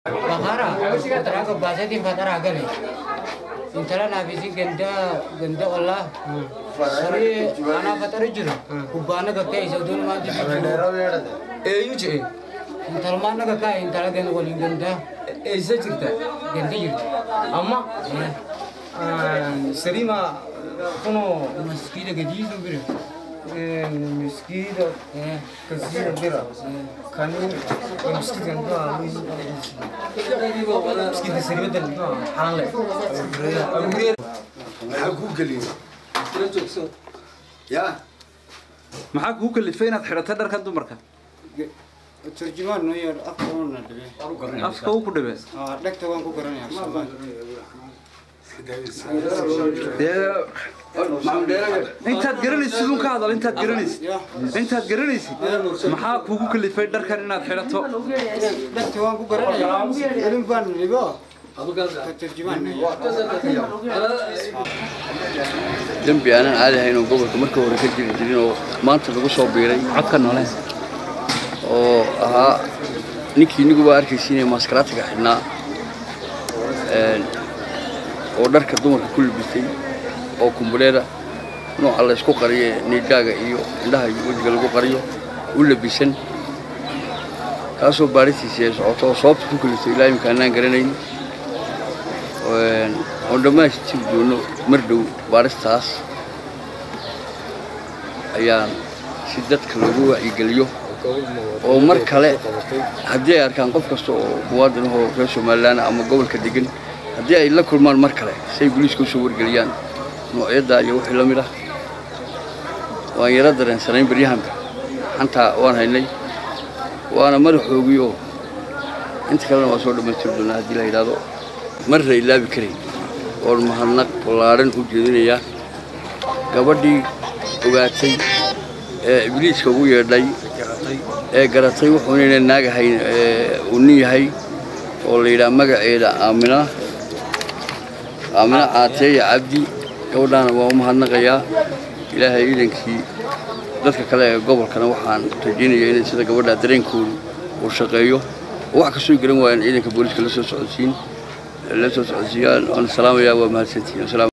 Bakara, fatara baaseetiin fatara gale. Intala naafisi ganda ganda olla. Sari anaa fatara jiru. Kubbaana gakkee isa uduun maal jiru. Eeyyuu je'e. Intalmaan na gakkee intala ganda waliin ganda. Eessa jirta? Ganda jirti. Amma sirima kunoo Maskiida gadiisu bira. Miskiida kasiira bira kan miskiida miskiida siribada xaanle. Maxaa kuu geliyey ya? Maxaa kuu kalifay inaad xidhato dharkan dumarka? Turjumaan noo yeer, afka uuna dhibe. Afka uu ku dhibe? Dhegta waan ku garanayaa. Intaad garanaysid un ka hadal, intaad garanaysid, intaad garanaysid. Maxaa kugu kalifay dharkan inaad xidhato? Dhegta waan ku garanayaa, ilin baan dhibo. Turjumaan. Dembi aanan caadi ahayn oo gobolka markii hore ka jiri jirin oo maanta lagu soo biiray codka noole oo ahaa ninkii iniguba arkaysiinaya maaskaraatiga xidhnaa oo dharka dumarka ku libisay oo kumbuleeda nooca la isku qariyo niidhaaga iyo indhaha iyo wejiga lagu qariyo u labisan, kaasoo baaristiisii ay socoto oo sababta ku kaliftay ilaa imika annaan garanayn oon dhammaystiri doono mar dhow. Baaristaas ayaan si dadka loogu wacyigeliyo oo mar kale haddii ay arkaan qof kasta oo muwaadin ahoo reer Somaliland ama gobolka degan, haddii ay la kulmaan mar kale, si ay booliiska usoo wargeliyaan noocyadda iyo wixii la mid ah. Waan yaro dareensanayn baryahanka, xantaa waan haynay, waana madaxoogii oo inta kalena waan soo dhammaystiri doonaa haddii la yidhaahdo. Marna ilaabi karayn oon mahadnaq ballaadhan u jeedinayaa gabadhii ogaatay ee ibliiska ugu yeedhay ee garatay wuxuuna ina naagahayn uu nin yahay oo la yidhaha magaceeda Aamina, Aamina Caateeya Cabdi. Gabadhaana waan u mahadnaqayaa. Ilaahay iidankii, dadka kale ee gobolkana waxaan rajaynaya inay sida gabadhaa dareenkoodu uu shaqeeyo oo wax kastoo garan waayaan ciidanka booliiska la soo socodsiin, la soo socodsiiyaan. Waan salaamayaa, waa mahadsantihiin.